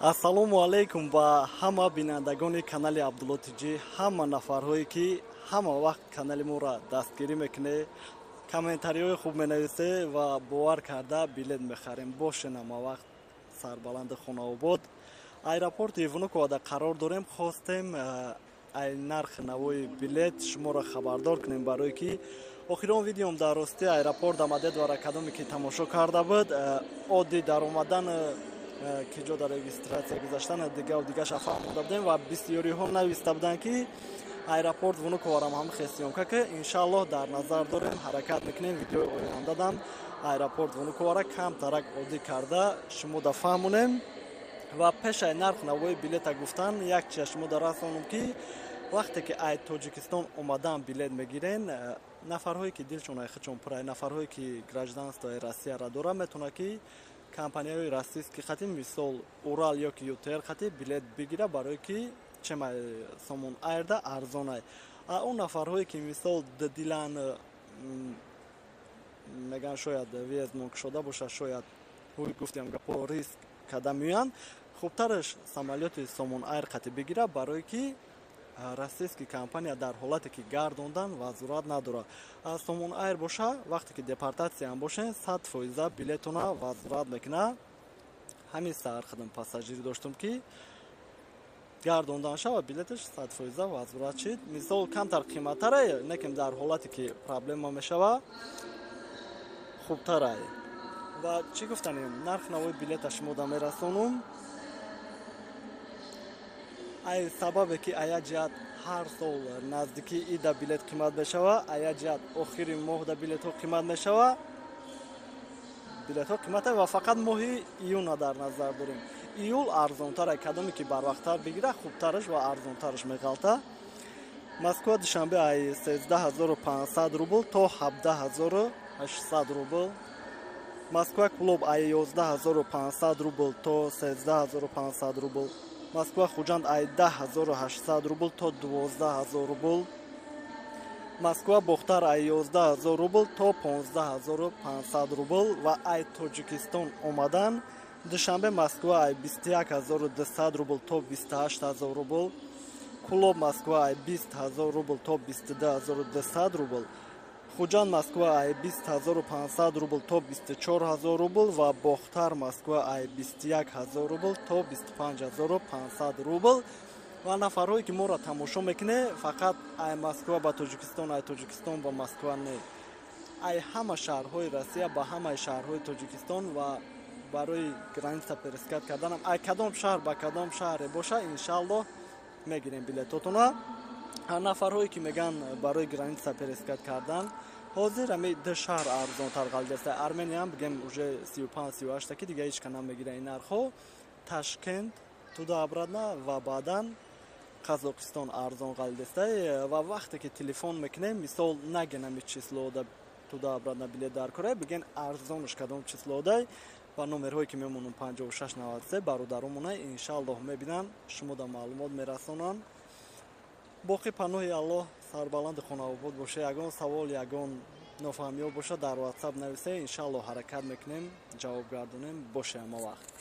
Ассалому алайкум ба ҳама бинандагони канали Абдулло ТЖ, ҳама нафарҳое ки ҳама вақт канали моро дастгирӣ мекунед, комментариҳои хуб менависед ва бовар карда билет мехарем. Бошен ҳама вақт сарбаланди хонаобод. Аэропорти Внуковада қарор дорем. Хостем ай нархи навои билет шуморо хабардор кунем, барое ки охирон видеом дар рости аэропорт омадед ва кадоме ки тамошо карда буд, оддӣ даромадан, ки ҷо дар регистрация гузаштан, дигаву дигаша фаҳмода будем ва бисёриҳо нависта буданд, ки аэропорт Внуковарам ҳам хесиёмка, ки иншааллоҳ дар назар дорем, ҳаракат мекунем, видеои ояндадам аэропорт Внуковара камтарак оддӣ карда шумо да фаҳмонем. Ва пешаи нарх навои билета гуфтан, як чиза шумо да расонам, ки вақте ки ай Тоҷикистон омадан билет мегирен, нафарҳое ки дилшон ай худшон пурай, нафарҳое ки гражданствои Россияро доранд, метавонад ки компанияҳои российский хати, мисол Урал ё ки ЮТР хати билет бигира, барое ки чемай Сомон Айрда арзонай. А он нафарҳое ки мисол дилан меган, шояд въезд шуда бошад, шояд гуфтем гапо, риск када меоянд, хубтараш самолёти Сомон Айр қати бигира, барое ки российский компания дар ҳолате ки гардондан возврат надорад. Сомон Айр боша, вақте ки депортатсияам бошен, 100% билетона возврат мекунад. Ҳамин саҳар худам пассажир доштум, ки гардондан шава, билеташ 100% возврат шид. Мисол, камтар қиматтарае, некем дар ҳолате ки проблема мешава, хубтарае. Ва чӣ гуфтанем, нарх навои билета шумо да мерасонум. Ай сабабе ки ая ҷиҳат ҳар сол наздикии ида билет қимат мешава, ая ҷиҳат охири моҳда билетҳо қимат мешава. Билетҳо қимата ва фақат моҳи июна дар назар дорем. Июл арзонтар, кадоме ки барвақттар бигира, хубтараш ва арзонтараш меғалта. Москва Душанбе ай 13 500 рубл то 17 800 рубл, Москва Кӯлоб ай 11 500 рубл то 13 500 рубл, Москва Хуҷанд ай 10 800 рубл то 12 000 рубл, Москва Бохтар ай 11 000 рубл то 15 500 рубл. Ва ай Тоҷикистон омадан, Душанбе Москва ай 21 200 рубл то 28 000 рубл, Кӯлоб Москва ай 20 000 рубл то 22 200 рубл, Хуҷанд Москва ай 20 500 рубл то 24 000 рубл ва Бохтар Москва ай 21 000 рубл то 25 500 рубл. Ва нафарҳое ки моро тамошо мекунед, фақат ай Москва ба Тоҷикистон, ай Тоҷикистон ба Москва не, ай ҳама шаҳрҳои Россия ба ҳамаи шаҳрҳои Тоҷикистон ва барои граница пересекать карданам, ай кадом шаҳр ба кадом шаҳре боша, иншааллоҳ мегирем билетотона. Нафарҳое ки меган барои граница пересекать кардан, ҳозир ами ду шаҳр арзонтар ғалидаста. Армениям бигем, уже 35, 38 ки дига ҳеч ка намегира ин нархҳо. Ташкент туда обратно ва баъдан Қазоқистон арзон ғалидаста. Ва вақте ки телефон мекунем, мисол, наген ами числода туда обратно билет дар кора, биген арзонаш кадом числодай. Ва номерҳое ки мемонам, 56 93, бародаромона иншааллоҳ мебинанд, шумо да маълумот мерасонанд. Боқӣ паноҳи Аллоҳ, сарбаланди хонаобод боша. Ягон савол, ягон нофаҳмиҳо боша, дар Ватсап нависе, иншааллоҳ ҳаракат мекунем, ҷавоб гардонем. Боше ҳама вақт.